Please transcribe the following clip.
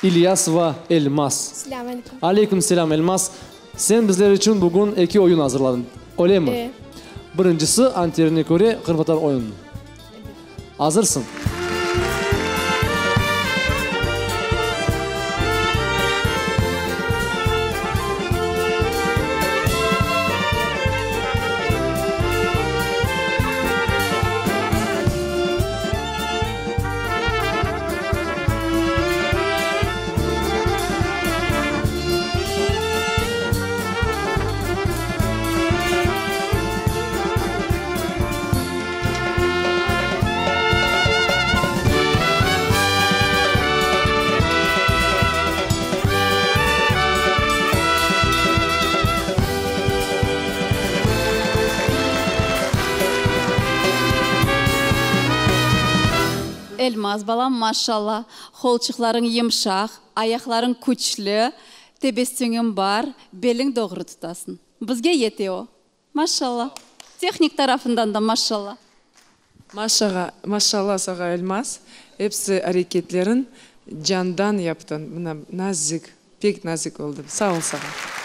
İlyasova Elmaz. Selâm aleyküm. Aleyküm selâm, Elmaz. Sen bizler içün bugün eki oyun azırladıñ, öylemi? E. Birincisi, anterine köre qırımtatar oyunı. Azırsıñ? Elmaz, balam, maşalla, qolçıqlarıñ yımşaq, ayaqlarıñ küçlü, tebessümiñ bar, beliñ doğru tutasıñ. Bizge yete o. Maşalla. Tehnik tarafından da maşalla. Maşağa, maşalla sağa Elmaz, episi areketleriñ candan yaptıñ, mına nazik, pek nazik oldı. Sağ ol sağa.